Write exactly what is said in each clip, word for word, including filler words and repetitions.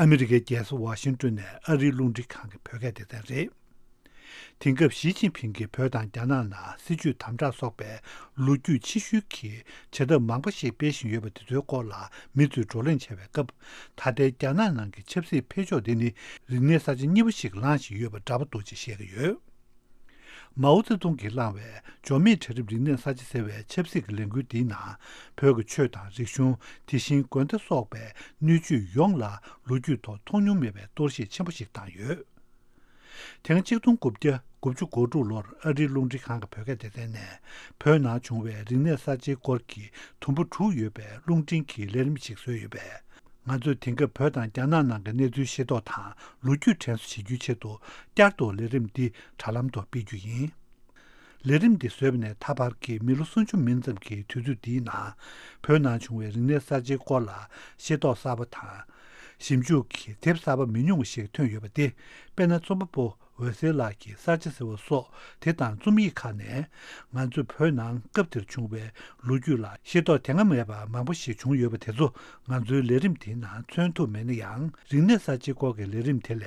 ཨ་མི་རི་ཀའི་རྒྱལ་ས་ཝ་ཤིང་ཏོན་ནས་ཨ་རིའི་རླུང་འཕྲིན་ཁང་གི་བོད་སྐད་སྡེ་ཚན་རེད། དེང་སྐབས་ཞི་ཅིན་ཕིང་གིས་བོད་དང་རྒྱ་ནག་ནང་སྲིད་བྱུས་དམ་དྲག་སོགས་པའི་ལོ་རྒྱུས་ཕྱི་ཤོལ་གྱི་བྱ་ཐབས་མང་པོ་ཞིག་སྤེལ་བཞིན་ཡོད་པ་དེ་ཚོའི་སྐོར་ལ་མི་ཚོས་བགྲོ་གླེང་བྱས་པའི་སྐབས། ད་ལྟའི་རྒྱ་ནག་ནང་གི་ཆབ་སྲིད་འཕེལ་ཕྱོགས་འདི་ནི་རིག་གནས་གསར་བརྗེ་གཉིས་པ་ཞིག་ལངས་བཞིན་ཡོད་པ་འདྲ་པོ་འདུག་ཅེས་བཤད་ཀྱི་ཡོད། མའོ་ཙེ་ཏུང་གིས་བསླངས་པའི་འཇོན་མེད་གྲལ་རིམ་རིག་གནས་གསར་བརྗེ་ཟེར་བའི་ཆབ་སྲིད་ཀྱི་ལས་འགུལ་འདིའི་ནང་། བོད་ཀྱི་ཆོས་དང་རིག་གཞུང་། དེ་བཞིན་དགོན་སྡེ་སོགས་པའི་སྣོད་བཅུད་ཡོངས་ལ་ལོ་རྒྱུས་ཐོག་མཐོང་མྱོང་མེད་པའི་གཏོར་བཤིག་ཆེན་པོ་ཞིག་བཏང་ཡོད། དེ་སྔ་ཆིག་སྟོང་དགུ་བརྒྱ་དགུ་བཅུ་གོ་དྲུག་ལོར་ཨ་རིའི་རླུང་འཕྲིན་ཁང་གི་བོད་སྐད་སྡེ་ཚན་ནས། བོད་ནང་བྱུང་བའི་རིག་གནས་གསར་བརྗེའི་སྐོར་གྱི་དུམ་བུ་དྲུག་ཡོད་པའི་རླུང་འཕྲིན་གྱི་ལས་རིམ་ཞིག་བཟོས་ཡོད་པས། ང་ཚོས་དེང་སྐབས་བོད་དང་རྒྱ་ནག་ནང་གི་གནས་ཚུལ་ཤེས་རྟོགས་དང་ལོ་རྒྱུས་དྲན་གསོ་བྱེད་རྒྱུའི་ཆེད་དུ། བསྐྱར་དུ་ལས་རིམ་འདི་དྲ་ལམ་དུ་སྤེལ་རྒྱུ་ཡིན། ལས་རིམ་འདི་བཟོས་པ་ནས་ད་བར་གྱི་མི་ལོ་སུམ་ཅུ་མིན་ཙམ་གྱི་དུས་ཚོད་འདིའི་ནང་། བོད་ནང་བྱུང་བའི་རིག་གནས་གསར་བརྗེའི་སྐོར་ལ་ཤེས་རྟོགས་གསར་པ་དང་། ཞིབ་འཇུག་གི་དེབ་གསར་པ་མི་ཉུང་བ་ཞིག་ཐོན་ཡོད་པ་སྟེ། དཔེར་ན། རྩོམ་པ་པོ་འོད་ཟེར་ལགས་ཀྱི་གསར་བརྗེ་ཟེར་བ་སོགས་དེ་དང་རྩོམ་ཡིག་ཁག་ནས། ང་ཚོས་བོད་ནང་སྐབས་དེར་བྱུང་བའི་ལོ་རྒྱུས་ལ་ཤེས་རྟོགས་དེ་སྔ་མེད་པ་མང་པོ་ཞིག་བྱུང་ཡོད་པ་དེ་ཚོ་ང་ཚོའི་ལས་རིམ་དེའི་ནང་མཚོན་ཐུབ་མེད་ན་ཡང་། རིག་གནས་གསར་བརྗེའི་སྐོར་གྱི་ལས་རིམ་དེ་ལས་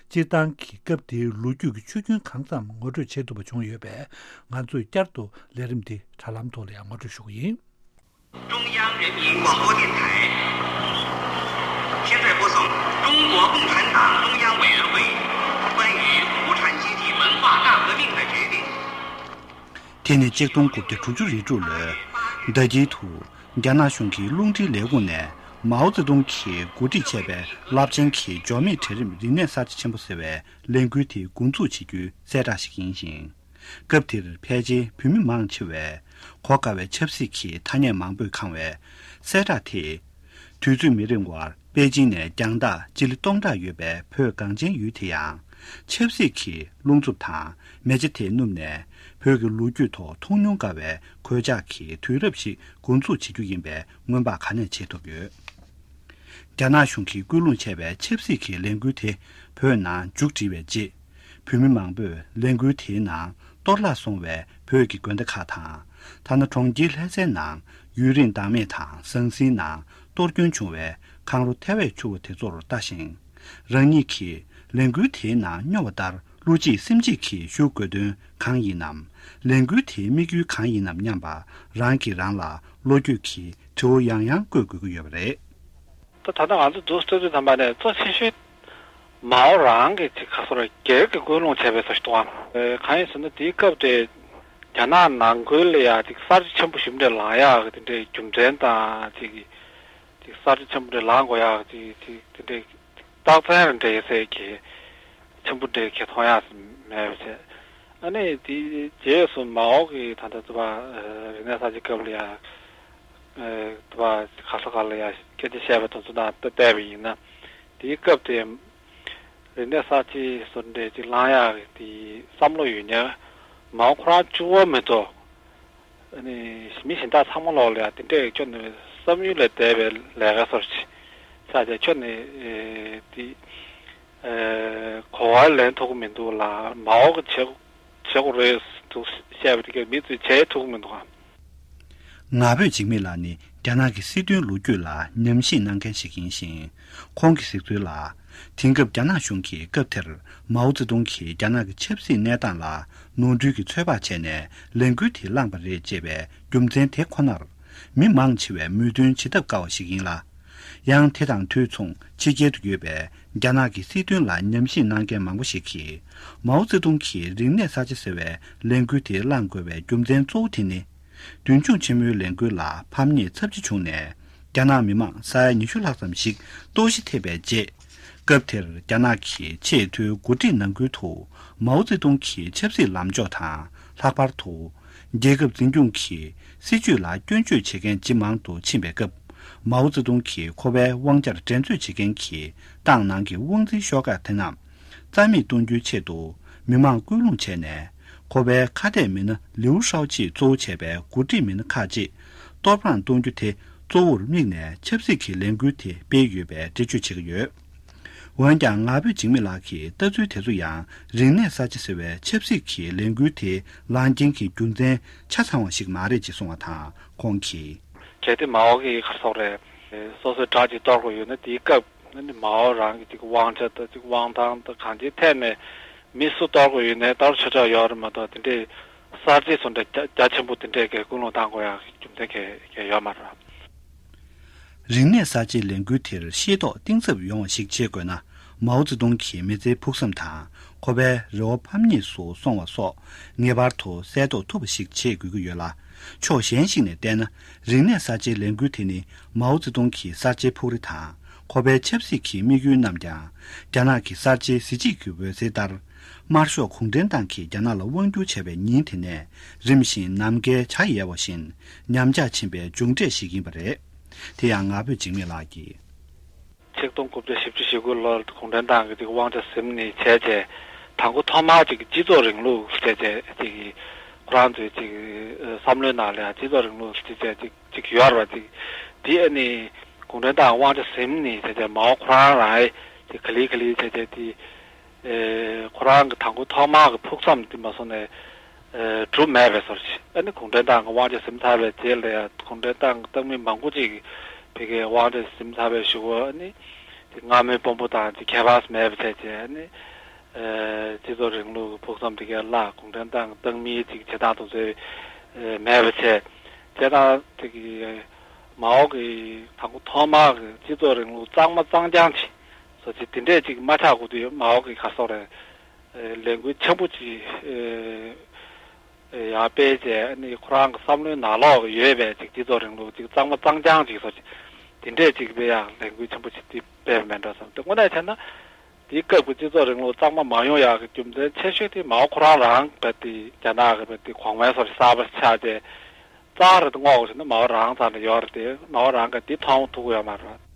སྤྱིར་བཏང་གི་སྐབས་དེའི་ལོ་རྒྱུས་ཀྱི་ཆུ་རྒྱུན་གང་ཙམ་ངོ་སྤྲོད་བྱེད་ཐུབ་པ་བྱུང་ཡོད་པས། ང་ཚོས་བསྐྱར་དུ་ལས་རིམ་འདི་དྲ་ལམ་ཐོག་ལ་ཡང་ངོ་སྤྲོད་ཞུ་གི་ཡིན། 中央人民广播电台。现在播送中国共产党中央委员会关于无产阶级文化大革命的决定。 དེ་ནི་ཆིག་སྟོང་དགུ་བརྒྱ་དྲུག་ཅུ་རེ་དྲུག་ལོའི་ཟླ་དཀྱིལ་དུ། རྒྱ་ནག་གཞུང་གི་རླུང་འཕྲིན་ལས་ཁུངས་ནས་མའོ་ཙེ་ཏུང་གིས་འགོ་ཁྲིད་བྱས་པའི་རླབས་ཆེན་གྱི་འཇོན་མེད་གྲལ་རིམ་རིག་གནས་གསར་བརྗེ་ཆེན་པོ་ཟེར་བའི་ལས་འགུལ་དེ་འགོ་འཛུགས་བྱེད་རྒྱུའི་གསལ་བསྒྲགས་ཤིག་ཡིན་ཞིང་། སྐབས་དེར་ཕལ་ཆེར་བོད་མི་མང་ཆེ་བས་གོ་དཀའ་བའི་ཆབ་སྲིད་ཀྱི་ཐ་སྙད་མང་པོས་ཁེངས་བའི་གསལ་བསྒྲགས་དེས། དུས་ཚོད་མི་རིང་བར་པེ་ཅིང་ནས་རྒྱང་ཐག་སྤྱི་ལེ་སྟོང་ཕྲག་ཡོད་པའི་བོད་གངས་ཅན་ཡུལ་དེ་ཡང་ཆབ་སྲིད་ཀྱི་རླུང་འཚུབ་དང་མེ་ལྕེ་དེས་བསྣུབས་ནས། བོད་ཀྱི་ལོ་རྒྱུས་ཐོག་མཐོང་མྱོང་དཀའ་བའི་གོད་ཆག་གི་དུས་རབས་ཤིག་འགོ་འཛུགས་བྱེད་རྒྱུ་ཡིན་པའི་སྔོན་དཔག་ག་ནས་བྱེད་ཐུབ་ཡོད། རྒྱ་ནག་གཞུང་གིས་སྐུལ་སློང་བྱས་པའི་ཆབ་སྲིད་ཀྱི་ལས་འགུལ་དེ་བོད་ནང་མཇུག་བསྒྲིལ་བའི་རྗེས། བོད་མི་མང་པོས་ལས་འགུལ་དེའི་ནང་གཏོར་བརླག་སོང་བའི་བོད་ཀྱི་དགོན་སྡེ་ཁག་དང་། ཐ་ན་གྲོང་ཁྱེར་ལྷ་སའི་ནང་ཡུན་རིང་བདག་མེད་དང་ཟང་ཟིང་ནང་གཏོར་སྐྱོན་བྱུང་བའི་གངས་རུ་ཐལ་བའི་ཆུ་བོ་དེ་ཚོར་ལྟ་ཞིང་། རང་ཉིད་ཀྱིས་ལས་འགུལ་དེའི་ནང་སྨྱོ་བ་ལྟར་བློ་གཅིག་སེམས་གཅིག་གིས་ཞུགས་དགོས་དོན་གང་ཡིན་ནམ། ལས་འགུལ་དེའི་དམིགས་ཡུལ་གང་ཡིན་ནམ་སྙམ་པ་རང་གིས་རང་ལ་བློ་འགྱོད་ཀྱིས་དྲི་བ་ཡང་ཡང་བཀོད་དགོས་ཀྱི་ཡོད་པ་རེད། ད་ད་ལྟ་ང་ཚོ་འདུག་ལྟ་དུས་ཙམ་པ་ནས་གཙོ་ཆེ་ཤོས་མའོ་རང་གི་ཅིག་ག་སོ་ར་སྒེར་གྱི་སྐུལ་སློང་བྱས་པའི་བཟོ་ཞིག་འདུག་ཨ། གང་ཡིན་ཟེར་ན་དེའི་སྐབས་དེ་རྒྱ་ནག་ནང་ཁུལ་ལ་ཡ་ཅིག་གསར་བརྗེ་ཆེན་པོ་ཞིག་འདྲ་ལངས་ཡག་གི་དེ་འདྲའི་རྒྱུ་མཚན་དང་ཅིག་ཅིག་གསར་བརྗེ་ཆེན་པོ་འདྲ་ལངས་དགོས་ཡག་ཅིག་ཅིག་དེ་འདྲའི་རྟགས་མཚན་རེ་འདྲ་ཡོད་ཚད་ཀྱི་ཆེན་པོ་འདྲ་གི་མཐོང་ཡག་མེད་པ་བྱས། ཨ་ནི་དེའི་རྗེས་སུ་མའོ་གི་ད་ལྟ་ཚོ་བ་རིག་གནས་གསར་བརྗེ་སྐབས་ལ་ཡ། ཨ་དེ་བ་ག་ས་ག་ལ་ཡ་སྐད་ཆ་བཤད་པ་དེ་ཚོ་ནང་བལྟས་པ་ཡིན་ན། དེའི་སྐབས་དེ་རིག་གནས་གསར་བརྗེ་བཟོ་འདྲ་ཅིག་ལངས་ཡག་གི་དེའི་བསམ་བློ་ཡོད་མཁན་མའོ་ཁོ་རང་གཅིག་པོ་མི་འདུག་ཨ་ནི་མི་གཞན་དག་ཚང་མ་ལོག་ལ་ཡ་དེ་འདྲས་ཁྱོན་ནས་བསམ་ཡུལ་ལས་འདས་པའི་ལས་ཀ་སོར་ཆེ་ཆགས་ཏེ་ཁྱོན་ནས་ཨེ་དེ་ཨེ་གོ་བ་ལེན་ཐུབ་ཀྱི་མི་འདུག་ལ། མའོ་གི་བྱེད་བྱེད་དགོས་རེད་འདུག་བཤད་པ་དེ་གས་མི་ཚོས་བྱེད་ཐུབ་ཀྱི་མི་འདུག་ཨ། ང་ཕོད་འཇིགས་མེད་ལགས་ནི་རྒྱ་ནག་གི་སྲིད་དོན་ལོ་རྒྱུས་ལ་ཉམས་ཞིབ་གནང་མཁན་ཞིག་ཡིན་ཞིང་། ཁོང་གིས་གཟིགས་ཚུལ་ལ། དེང་སྐབས་རྒྱ་ནག་གཞུང་གིས་སྐབས་དེར་མའོ་ཙེ་ཏུང་གིས་རྒྱ་ནག་གི་ཆབ་སྲིད་གནས་སྟངས་ལ་ནོར་འཁྲུལ་གྱི་ཚོད་དཔག་བྱས་ནས་ལས་འགུལ་དེ་བསླངས་པ་རེད་ཅེས་པའི་རྒྱུ་མཚན་དེ་ཁོ་ནར། མི་མང་ཆེ་བས་མོས་མཐུན་བྱེད་ཐབས་དཀའ་བ་ཞིག་ཡིན་ལ། ཡང་དེ་དང་དུས་མཚུངས་ཕྱི་རྒྱལ་དུ་ཡོད་པའི་རྒྱ་ནག་གི་སྲིད་དོན་ལ་ཉམས་ཞིབ་གནང་མཁན་མང་པོ་ཞིག་གིས། མའོ་ཙེ་ཏུང་གིས་རིག་གནས་གསར་བརྗེ་ཟེར་བའི་ལས་འགུལ་དེ་བསླངས་དགོས་པའི་རྒྱུ་མཚན་གཙོ་བོ་དེ་ནི། བདུན་ཕྲག་ཆེན་མོའི་ལས་འགུལ་ལ་ཕམ་ཉེས་ཚབས་ཆེ་བྱུང་ནས། རྒྱ་ནག་མི་མང་ས་ཡ་ཉི་ཤུ་ལྷག་ཙམ་ཞིག་གཏོར་བཤིག་ཐེབས་པའི་རྗེས། སྐབས་དེར་རྒྱ་ནག་གི་ཆེས་མཐོའི་འགོ་ཁྲིད་ནང་ཁུལ་དུ་མའོ་ཙེ་ཏུང་གི་ཆབ་སྲིད་ལམ་ཕྱོགས་དང་། ལྷག་པར་དུ། རྒྱལ་ཁབ་འཛིན་སྐྱོང་གི་སྲིད་ཇུས་ལ་སྐྱོན་བརྗོད་བྱེད་མཁན་ཇི་མང་དུ་ཕྱིན་པའི་སྐབས། མའོ་ཙེ་ཏུང་གིས་ཁོ་པའི་དབང་ཆར་འགྲན་རྩོད་བྱེད་མཁན་གྱི་ཏང་ནང་གི་དབང་འཛིན་ཤོག་ཁག་དེ་རྣམས་རྩ་མེད་གཏོང་རྒྱུའི་ཆེད་དུ་མི་མང་སྐུལ་སློང་བྱས་ནས། ཁོ་པའི་ཁ་གཏད་མི་སྣ་ལིའུ་ཧྲའོ་ཆི་གཙོ་བོ་བྱས་པའི་འགོ་ཁྲིད་མི་སྣ་ཁག་ཅིག་གཏོར་དབང་གཏོང་རྒྱུ་དེ་གཙོ་བོར་དམིགས་ནས་ཆབ་སྲིད་ཀྱི་ལས་འགུལ་དེ་སྤེལ་ཡོད་པའི་འགྲེལ་བརྗོད་བྱེད་ཀྱི་ཡོད། འོན་ཀྱང་། ང་ཕོད་འཇིགས་མེད་ལགས་ཀྱི་ལྟ་ཚུལ་དེ་ཚོ་ཡང་རིག་གནས་གསར་བརྗེ་ཟེར་བའི་ཆབ་སྲིད་ཀྱི་ལས་འགུལ་དེ་ལངས་རྐྱེན་གྱི་རྒྱུ་མཚན་ཆ་ཚང་བ་ཞིག་མ་རེད་ཅེས་གསུངས་པ་དང་། ཁོང་གིས། གལ་ཏེ་མའོ་གིས་ག་རེ་ཟེར་རེད། སོ་སོའི་དགྲ་ཅིག་གཏོར་དགོས་ཡོད་ན་དེའི་སྐབས་ ཨ་ནི་མའོ་རང་གི་ཅིག་དབང་ཆ་དང་ཅིག་དབང་ཐང་དང་གང་ཅིའི་ཐད་ནས་མི་སུ་གཏོར་དགོས་ཡོད་ནའི་གཏོར་ཆོག་ཆོག་ཡོད་རེད་མ་གཏོགས། དེ་འདྲའི་གསར་བརྗེ་སོགས་འདྲ་རྒྱ་རྒྱ་ཆེན་པོ་དེ་འདྲས་ཀྱི་ཀུན་སློང་བཏང་དགོས་ཡག་རྒྱུ་མཚན་གང་ཡང་ཡོད་མ་རེད། རིག་གནས་གསར་བརྗེའི་ལས་འགུལ་དེར་ཤེས་རྟོགས་གཏིང་ཟབ་ཡོང་བ་ཞིག་བྱེད་དགོས་ན། མའོ་ཙེ་ཏུང་གི་མི་ཚེའི་ཕུགས་བསམ་དང་ཁོ་པའི་རེ་བ་ཕམ་ཉེས་སུ་སོང་བ་སོགས་ངེས་པར་དུ་གསལ་རྟོགས་ཐུབ་པ་ཞིག་བྱེད་དགོས་ཀྱི་ཡོད་ལ། ཕྱོགས་གཞན་ཞིག་ནས་བལྟས་ན། རིག་གནས་གསར་བརྗེའི་ལས་འགུལ་དེ་ནི་མའོ་ཙེ་ཏུང་གི་གསར་བརྗེའི་ཕུགས་རེ་དང་། ཁོ་པའི་ཆབ་སྲིད་ཀྱི་དམིགས་ཡུལ་རྣམས་ཀྱང་རྒྱ་ནག་གི་གསར་བརྗེའི་གཟི་བརྗིད་ཀྱི་འོད་ཟེར་ལྟར། དམར་ཤོག་གུང་ཁྲན་ཏང་གིས་རྒྱ་ནག་ལ་དབང་བསྒྱུར་བྱས་པའི་ཉིན་དེ་ནས་རིམ་བཞིན་ནམ་མཁའི་བྱ་ཡལ་བ་བཞིན་ཉམས་ཆག་ཕྱིན་པའི་མཇུག་འབྲས་ཤིག་ཡིན་པ་རེད། དེ་ཡང་ངག་དབང་འཇིགས་མེད་ལགས་ཀྱིས། ཆིག་སྟོང་དགུ་བརྒྱ་བཞི་བཅུ་ཞེ་དགུ་ལོར་གུང་ཁྲན་ཏང་གིས་ཅིག་དབང་ཆ་ཟིན་ནས་བྱས་རྗེས། དང་པོ་ཐོག་མར་ཅིག་སྤྱི་ཚོགས་རིང་ལུགས་བྱས་རྗེས་ཅིག་ཁོ་རང་ཚོའི་ཅིག་བསམ་བློའི་ནང་ལ་ཡང་སྤྱི་ཚོགས་རིང་ལུགས་ཅིག་བྱས་ཅིག་ཅིག་ཡོད་རེད་པ། ཅིག་དེ་ཨ་ནི་གུང་ཁྲན་ཏང་དབང་ཆ་ཟིན་ནས་བྱས་རྗེས་མའོ་ཁོ་རང་རང་ཨེ་ཅིག་ག་ལེ་ག་ལེ་བྱས་རྗེས་དེ། ཨེ་ཁོ་རང་གི་དང་པོ་ཐོག་མར་གྱི་ཕུགས་བསམ་དེ་མ་སོང་ནས་ཨེ་གྲུབ་མེད་པའི་བཟོ་ཞིག་ཨ་ནི་གུང་ཁྲན་ཏང་གི་དབང་ཆ་ཟིན་ཚར་བའི་རྗེས་ལ་ཡང་གུང་ཁྲན་ཏང་གི་འཐུས་མི་མང་པོ་ཅིག་ཕ་གིའི་དབང་ཆ་ཟིན་ཚར་བའི་གཞུག་གུ་ཨ་ནི་དེ་སྔ་མོའི་དཔོན་པོ་དང་ཅིག་ཁྱད་པར་མེད་པ་བྱས་རྗེས། ཨ་ནི་ཨེ་སྤྱི་ཚོགས་རིང་ལུགས་ཀྱི་ཕུགས་བསམ་དེ་གའི་བརླག་གུང་ཁྲན་ཏང་གི་འཐུས་མི་ཅིག་བྱེད་སྟངས་དེ་ཚོ་ཨེ་མེད་པ་བྱས། བྱས་ཙང་དེ་གི་མའོ་གི་དང་པོ་ཐོག་མར་གྱི་སྤྱི་ཚོགས་རིང་ལུགས་གཙང་མ་གཙང་རྐྱང་ཅིག་བཟོ་ཅིག་དེ་འདྲས་ཅིག་མ་ཆགས་གོང་དུ་མའོ་གི་ག་སོགས་རེད། ཨེ་ལས་འགུལ་ཆེན་པོ་ཅིག་ཨེ་ཡར་སྤེལ་བྱས། ཨ་ནི་ཁོ་རང་གི་བསམ་བློའི་ནང་ལོགས་ཡོད་པའི་ཅིག་སྤྱི་ཚོགས་རིང་ལུགས་ཅིག་གཙང་མ་གཙང་རྐྱང་ཅིག་བཟོ་ཅིག་དེ་འདྲས་ཅིག་སྤེལ་ཡག་ལས་འགུལ་ཆེན་པོ་ཅིག་དེ་སྤེལ་བ་མེད་འགྲོ་བསམ། དེ་དངོས་གནས་བྱས་ན་དེའི་སྐབས་ཀྱི་སྤྱི་ཚོགས་རིང་ལུགས་གཙང་མ་མ་ཡོང་ཡག་གི་རྒྱུ་མཚན་ཆེ་ཤོས་དེ་མའོ་ཁོ་རང་རང་རྦད་དེ་རྒྱ་ནག་གི་རྦད་དེ་གོང་མའི་བཟོ་འདྲ་གསར་པ་ཆགས་ཏེ། རྩ་རུ་བསྔོགས་ཟེར་ན་མའོ་རང་རྩ་ནས་ཡོད་རེད་དེ། མའོ་རང་གིས་འདི་མཐོང་ཐུབ་ཀྱི་ཡོད་མ་རེད།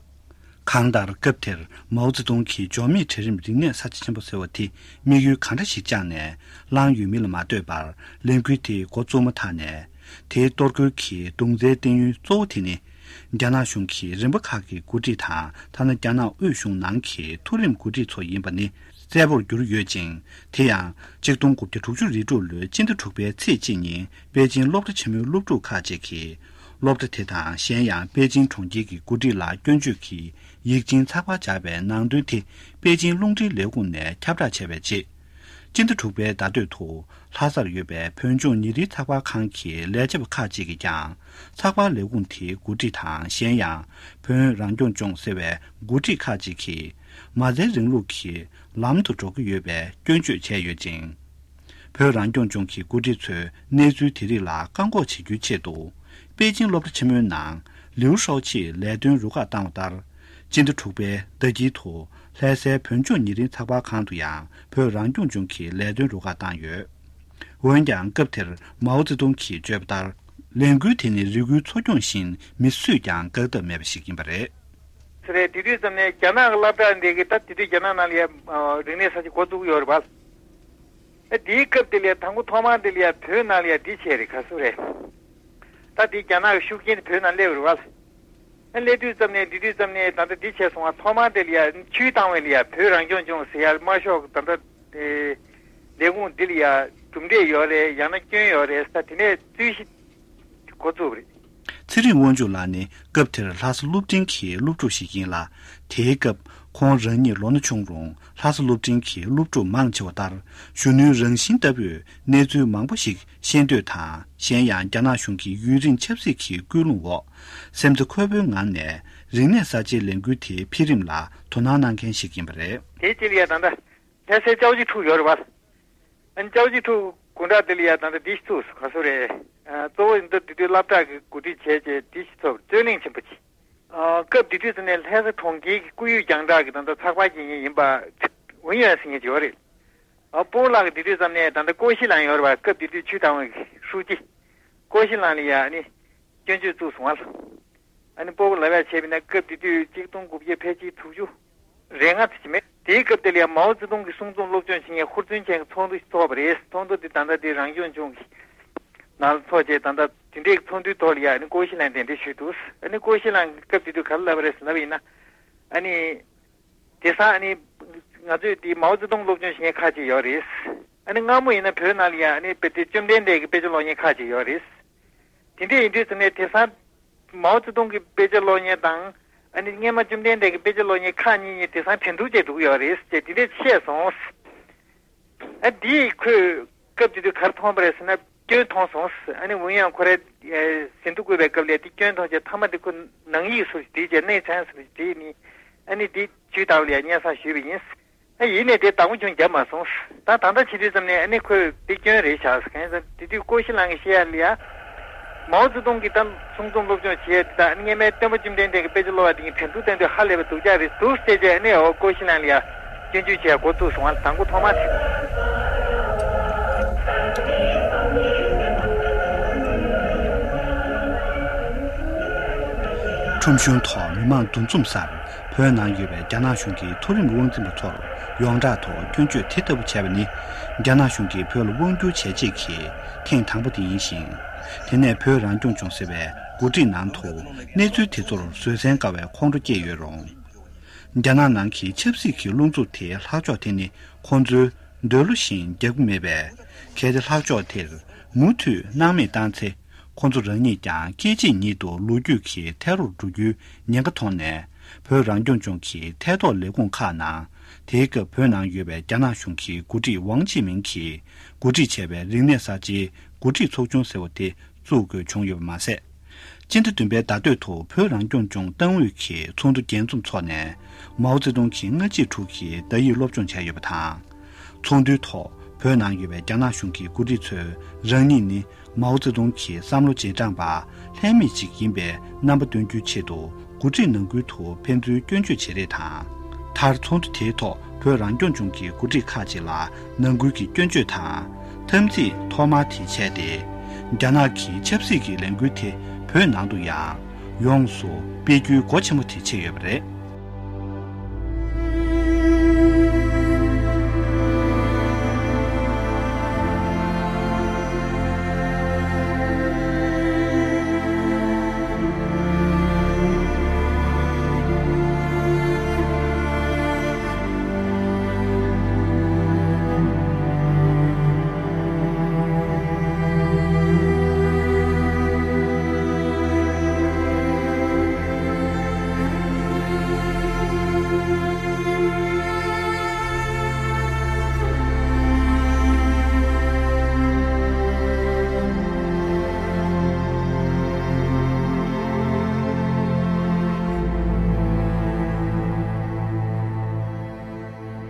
གང་ལྟར་སྐབས་དེར་མའོ་ཙེ་ཏུང་གིས་འབྱོར་མེད་གྲལ་རིམ་རིག་གནས་གསར་བརྗེ་ཆེན་པོ་ཟེར་བ་དེ་དམིགས་ཡུལ་གང་འདྲ་ཞིག་བཅངས་ནས་བླངས་ཡོད་མིན་ལ་མ་ལྟོས་པར། ལས་འགུལ་དེ་འགོ་བཙུགས་མ་ཐག་ནས་དེའི་གཏོར་རྒོལ་གྱི་གདུང་སེམས་བསྟན་ཡུལ་གཙོ་བོ་དེ་ནི། རྒྱ་ནག་གཞུང་གི་རིམ་པ་ཁག་གི་འགོ་ཁྲིད་དང་། ཐ་ན་རྒྱ་ནག་དབུས་གཞུང་ནང་གི་མཐོ་རིམ་འགོ་ཁྲིད་ཚོ་ཡིན་པ་ནི་གསལ་པོར་གྱུར་ཡོད་ཅིང་། དེ་ཡང་ཆིག་སྟོང་དགུ་བརྒྱ་དྲུག་ཅུ་རེ་དྲུག་ལོའི་སྤྱི་ཟླ་དྲུག་པའི་ཚེས་གཅིག་ཉིན་པེ་ཅིང་སློབ་གྲྭ་ཆེན་མོའི་སློབ་ཕྲུག་ཁག་ཅིག་གིས། སློབ་གྲྭ་དེ་དང་གཞན་ཡང་པེ་ཅིང་གྲོང་ཁྱེར་གྱི་འགོ་ཁྲིད་ལ་སྐྱོན་བརྗོད་ཀྱི་ཡིག་ཆེན་ཚགས་པར་སྦྱར་བའི་ནང་དོན་དེ་པེ་ཅིང་རླུང་འཕྲིན་ལས་ཁུངས་ནས་ཁྱབ་བསྒྲགས་བྱས་པའི་རྗེས། སྤྱི་ཟླ་དྲུག་པའི་ཟླ་སྟོད་དུ་ལྷ་སར་ཡོད་པའི་བོད་ལྗོངས་ཉིན་རེའི་ཚགས་པར་ཁང་གི་ལས་བྱེད་པ་ཁག་ཅིག་གིས་ཀྱང་ཚགས་པར་ལས་ཁུངས་དེའི་འགོ་ཁྲིད་དང་། གཞན་ཡང་བོད་རང་སྐྱོང་ལྗོངས་ཟེར་བའི་འགོ་ཁྲིད་ཁག་ཅིག་གིས་མ་རྩའི་རིང་ལུགས་ཀྱི་ལམ་དུ་འགྲོ་གི་ཡོད་པའི་སྐྱོན་བརྗོད་བྱས་ཡོད་ཅིང་། བོད་རང་སྐྱོང་ལྗོངས་ཀྱི་འགོ་ཁྲིད་ཚོས་གནས་ཚུལ་དེ་རིགས་ལ་བཀག་འགོག་བྱེད་རྒྱུའི་ཆེད་དུ། པེ་ཅིང་སློབ་གྲྭ་ཆེན་མོའི་ནང་ལིའུ་ཧྲའོ་ཆིས་ལས་དོན་རུ་ཁག་བཏང་བ་ལྟར། སྤྱི་ཟླ་དྲུག་པའི་ཟླ་དཀྱིལ་དུ་ལྷ་སའི་བོད་ལྗོངས་ཉིན་རེའི་ཚགས་པར་ཁང་དུ་ཡང་བོད་རང་སྐྱོང་ལྗོངས་ཀྱི་ལས་དོན་རུ་ཁག་བཏང་ཡོད། འོན་ཀྱང་སྐབས་དེར་མའོ་ཙེ་ཏུང་གིས་བརྗོད་པ་ལྟར། ལས་འགུལ་དེ་ནི་རེ་སྐུལ་འཚོ་སྐྱོང་བཞིན་མི་སུས་ཀྱང་བཀག་ཐབས་མེད་པ་ཞིག་ཡིན་པ་རེད། ཟེར་རེད། དེ་དུས་ཙམ་ནས་རྒྱ་ནག་གི་སློབ་གྲྭ་འདི་གི་ད་དེ་དུས་རྒྱ་ནག་ནང་ལ་ཡ་རིག་གནས་གསར་བརྗེ་འགོ་བཙུགས་ཡོད་རེད་པ། ཨ་དེའི་སྐབས་དེ་ལ་ཡ་དང་པོ་ཐོག་མར་དེ་ལ་ཡ་བོད་ནང་ལ་ཡ་འདི་བྱས་རེད། ག་ཚོད་རེད། ད་དེ་རྒྱ་ནག་གི་ཤུགས་རྐྱེན་དེ་བོད་ནང་སླེབས་རེད་པ། ཨ་སླེབས་དུས་ཙམ་ནས་འདི་དུས་ཙམ་ནས་ད་ལྟ་འདི་བྱས་སོང་བ། ཐོག་མར་དེ་ལ་ཡ་ཆུ་བཏང་བའི་ལ་ཡ་བོད་རང་སྐྱོང་ལྗོངས་ཟེར་ཡ་དམར་ཤོག་ད་ལྟ་དེ་ལས་ཁུངས་འདི་ལ་ཡ་གྲུབ་འབྲས་ཡོད་རེད། ཡང་ན་སྐྱོན་ཡོད་རེད་ཟེར་དེ་ནས་རྩོད་གཞི་འགོ་བཙུགས་པ་རེད། ཚེ་རིང་དབང་ཕྱུག་ལགས་ནི་སྐབས་དེར་ལྷ་ས་སློབ་འབྲིང་གི་སློབ་ཕྲུག་ཞིག་ཡིན་ལ། དེའི་སྐབས་ཁོང་རང་ཉིད་ལོ་ན་ཆུང་རུང་ལྷ་ས་སློབ་འབྲིང་གི་སློབ་ཕྲུག་མང་ཆེ་བ་ལྟར་གཞོན་ནུའི་རང་བཞིན་ལྟ་བུས་གནས་ཚུལ་མང་པོ་ཞིག་ཤེས་འདོད་དང་། གཞན་ཡང་རྒྱ་ནག་གཞུང་གི་ཡུན་རིང་ཆབ་སྲིད་ཀྱི་སྐུལ་སློང་འོག་སེམས་རྩ་འཁོལ་པོའི་ངང་ནས་རིག་གནས་གསར་བརྗེའི་ལས་འགུལ་དེའི་འཕེལ་རིམ་ལ་དོ་སྣང་གནང་མཁན་ཞིག་ཡིན་པ་རེད། དེའི་རྗེས་ལ་ཡ་ད་ལྟ་ལྷ་སའི་ཅའོ་ཅི་ཕྲུག་ཡོད་རེད་པ། ཨ་ནི་ཅའོ་ཅི་ཕྲུག་དགོང་དག་དེ་ལ་ཡ་ད་ལྟ་འདི་ཞིག་བཙུགས་སོང་། ག་ཚོད་རེད། ཨ་གཙོ་བོ་འདི་དེ་དུས་སློབ་གྲྭ་གི་འགོ་ཁྲིད་བྱས་རྗེས་འདི་ཞིག་ཚོགས། རྩོད་གླེང་ཆེན་པོ་ཅིག་ཨ་སྐབས་དེ་དུས་ཙམ་ནས་ལྷ་ས་གྲོང་ཁྱེར་གྱི་སྐུ་ཡོད་རྒྱང་གྲགས་ཀྱི་ད་ལྟ་ཚགས་པར་སྐྱེལ་མཁན་ཡིན་པ་ཝུན་ཡོན་ཟེར་མཁན་ཅིག་ཡོད་རེད། ཨ་སྤོ་བོ་ལགས་ཀྱིས་དེ་དུས་ཙམ་ནས་ད་ལྟ་ཀོ་ཤི་ལང་ཡོད་རེད་པ། སྐབས་དེ་དུས་ཆུ་བཏང་བའི་ཧྲུའུ་ཅི། ཀོ་ཤི་ལང་ལ་ཡ་ཨ་ནི་སྐྱོན་བརྗོད་བཙུགས་སོང་བ། ཨ་ནི་སྤོ་བོ་ལབ་ཡ་བྱས་པ་ཡིན་ན་སྐབས་དེ་དུས་གཅིག་སྟོང་དགུ་བརྒྱ་ཕལ་ཆེར་དྲུག་ཅུ་རེ་ལྔ་ཙམ་ཞིག་མེད། དེའི་སྐབས་དེ་ལ་ཡང་མའོ་ཙེ་ཏུང་གི་གསུང་རྩོམ་སློབ་སྦྱོང་བྱེད་མཁན་ཧུར་བརྩོན་ཅན་གྱི་ཚོགས་འདུ་ཞིག་ཚོགས་པ་རེད། ཚོགས་འདུ་དེ་ད་ལྟ་དེ་རང་སྐྱོང་ལྗོངས་ཀྱི་ནང་ལ་ཚོགས་རྗེས་ད་ལྟ་དེ་འདྲའི་ཚོགས་འདུའི་ཐོག་ལ་ཡང་ཨ་ནི་ཀོ་ཤི་ལན་གདན་འདྲེན་ཞུས་འདུག་ཨ་ནི་ཀོ་ཤི་ལན་གྱིས་སྐབས་དེ་དུས་ག་རེ་ལབ་པ་རེད་ལབ་པ་ཡིན་ན། ཨ་ནི་དེང་སང་ཨ་ནི་ང་ཚོས་དེ་མའོ་ཙེ་ཏུང་སློབ་སྦྱོང་བྱེད་མཁན་ཁག་ཅིག་ཡོད་རེད། ཨ་ནི་སྔ་མོ་ཡིན་ན་བོད་ནང་ལ་ཡང་ཨ་ནི་དཔེ་དེ་བཅོམ་ལྡན་འདས་ཀྱི་དཔེ་ཆ་ཀློག་མཁན་ཁག་ཅིག་ཡོད་རེད། དེ་འདྲ་ཡིན་དུས་ཙམ་ནས་དེང་སང་མའོ་ཙེ་ཏུང་གི་དཔེ་ཆ་ཀློག་མཁན་དང་ ཨ་ནི་སྔོན་མ་བཅོམ་ལྡན་འདས་ཀྱིས་དཔེ་ཆ་ཀློག་མཁན་ཁག་གཉིས་གཉིས་དེང་སང་བོད་ཐུག་བྱས་འགྲོ་གི་ཡོད་རེད་ཟེར་དེ་འདྲས་བཤད་སོང་། ཨ་འདིས་ཁོས་སྐབས་དེ་དུས་ག་རེ་མཐོང་བ་རེད་ཟེར་ན། སྐྱོན་མཐོང་སོང་། ཨ་ནི་འོན་ཡང་ཁོ་རའི་ཟིན་ཐོ་བཀོད་པའི་སྐབས་ལ་འདི་སྐྱོན་མཐོང་བྱས། མཐའ་མ་དེ་ཁོ་ནང་ཡིག་སུ་ཞིག་བྲིས་བྱས། གནས་ཚང་སུ་ཞིག་བྲིས་ནི། ཨ་ནི་འདི་ཇུས་བཏང་ལ་ཡ་སྙན་སེང་ཞུས་པ་ཡིན། ཨ་ཡིན་ནས་དེ་བདག་པོ་ཅུང་བརྒྱབ་མ་སོང་། ད་ད་ལྟ་ཕྱིན་དུས་ཙམ་ནས་ཨ་ནི་ཁོས་དེ་སྐྱོན་རེད་བཞག་ཟེར་མཁན་ཙམ། དེ་དུས་ཀོ་ཤི་ལན་གྱིས་བཤད་ཡ་ལ་ཡ། མའོ་ཙེ་ཏུང་གིས་ད་གསུང་རྩོམ་སློབ་སྦྱོང་བྱེད་ཡ་དེ་དག་ཨ་ནི་སྔོན་མའི་སྟོན་པ་བཅོམ་ལྡན་འདས་ཀྱི་དཔེ་ཆ་ཀློག་པ་དེ་གཉིས་བོད་ཐུག་བཏང་དུས་ཧ་ལས་པ་སྡུག་ཅག་རེད་འདུག་ཟེར་བྱས། ཨ་ནི་འོ་ཀོ་ཤི་ལན་ལ་ཡ་སྐྱོན་བརྗོད་བྱེད་ཡ་འགོ་བཙུགས་སོང་བ། དང་པོ་ཐོག་མ་དེ། ཁྲོམ་གཞུང་ཐོག་མི་མང་འདུ་འཛོམས་སར་བོད་ནང་ཡོད་པའི་རྒྱ་ནག་གཞུང་གི་མཐོ་རིམ་དབང་འཛིན་པ་ཚོར་ཡོངས་གྲགས་ཐོག་སྐྱོན་བརྗོད་དེ་ལྟ་བུ་བྱས་པ་ནི། རྒྱ་ནག་གཞུང་གིས་བོད་ལ་དབང་བསྒྱུར་བྱས་རྗེས་ཀྱི་ཐེངས་དང་པོ་དེ་ཡིན་ཞིང་། དེ་ནས་བོད་རང་སྐྱོང་ལྗོངས་ཟེར་བའི་འགོ་ཁྲིད་ནང་དུ་གནས་ཚུལ་དེ་ཚོར་བཟོད་བསྲན་དཀའ་བའི་ཁོང་ཁྲོ་སྐྱེས་ཡོད་རུང་། རྒྱ་ནག་ནང་གི་ཆབ་སྲིད་ཀྱི་རླུང་འཚུབ་དེའི་ལྷག་ཕྱོགས་དེ་ནི་ཁོང་ཚོའི་འདོད་བློ་བཞིན་རྒྱག་གི་མེད་པས། གལ་ཏེ་ལྷག་ཕྱོགས་དེར་མུ་མཐུད་སྣང་མེད་བཏང་ཚེ། ཁོང་ཚོ་རང་ཉིད་ཀྱང་སྐད་ཅིག་ཉིད་དུ་ལོ་རྒྱུས་ཀྱི་ཐལ་རྡུལ་འགྲོ་རྒྱུའི་ཉེན་ཁ་མཐོང་ནས། བོད་རང་སྐྱོང་ལྗོངས་ཀྱི་ཐད་གཏོགས་ལས་ཁུངས་ཁག་ནང་། དེའི་སྐབས་བོད་ནང་ཡོད་པའི་རྒྱ་ནག་གཞུང་གི་འགོ་ཁྲིད་ཝང་ཆི་མིང་གིས་འགོ་ཁྲིད་བྱས་པའི་རིག་གནས་གསར་བརྗེའི་འགོ་ཁྲིད་ཚོགས་ཆུང་ཟེར་བ་དེ་བཙུགས་དགོས་བྱུང་ཡོད་པ་མ་ཟད། སྤྱི་ཟླ་བདུན་པའི་ཟླ་སྟོད་དུ་བོད་རང་སྐྱོང་ལྗོངས་ཏང་ཨུད་ཀྱི་ཚོགས་འདུ་རྒྱས་འཛོམས་འཚོགས་ནས། མའོ་ཙེ་ཏུང་གི་སྔ་རྗེས་དྲུག་གི་བརྡ་ཡིག་སློབ་སྦྱོང་བྱས་ཡོད་པ་དང་། ཚོགས་འདུའི་ཐོག་བོད་ནང་ཡོད་པའི་རྒྱ་ནག་གཞུང་གི་འགོ་ཁྲིད་ཚོས་རང་ཉིད་ནི་མའོ་ཙེ་ཏུང་གི་བསམ་བློ་རྗེས་འབྲང་པ་ལྷད་མེད་ཅིག་ཡིན་པའི་རྣམ་པ་སྟོན་རྒྱུའི་ཆེད་དུ། འགོ་ཁྲིད་ནང་ཁུལ་དུ་ཕན་ཚུན་སྐྱོན་བརྗོད་བྱེད་རེས་དང་། མཐར་ཚོགས་འདུ་དེའི་ཐོག་བོད་རང་སྐྱོང་ལྗོངས་ཀྱི་འགོ་ཁྲིད་ཁག་ཅིག་ལ་ནང་ཁུལ་གྱི་སྐྱོན་བརྗོད་དང་། འཐབ་འཛིང་ཐོག་མ་དེ་བྱས་ཏེ། རྒྱ་ནག་གི་ཆབ་སྲིད་ཀྱི་ལས་འགུལ་དེ་བོད་ནང་དུ་ཡང་ཡོངས་སུ་སྤེལ་རྒྱུའི་སྒོ་ཆེན་པོ་དེ་ཕྱེ་ཡོད་པ་རེད།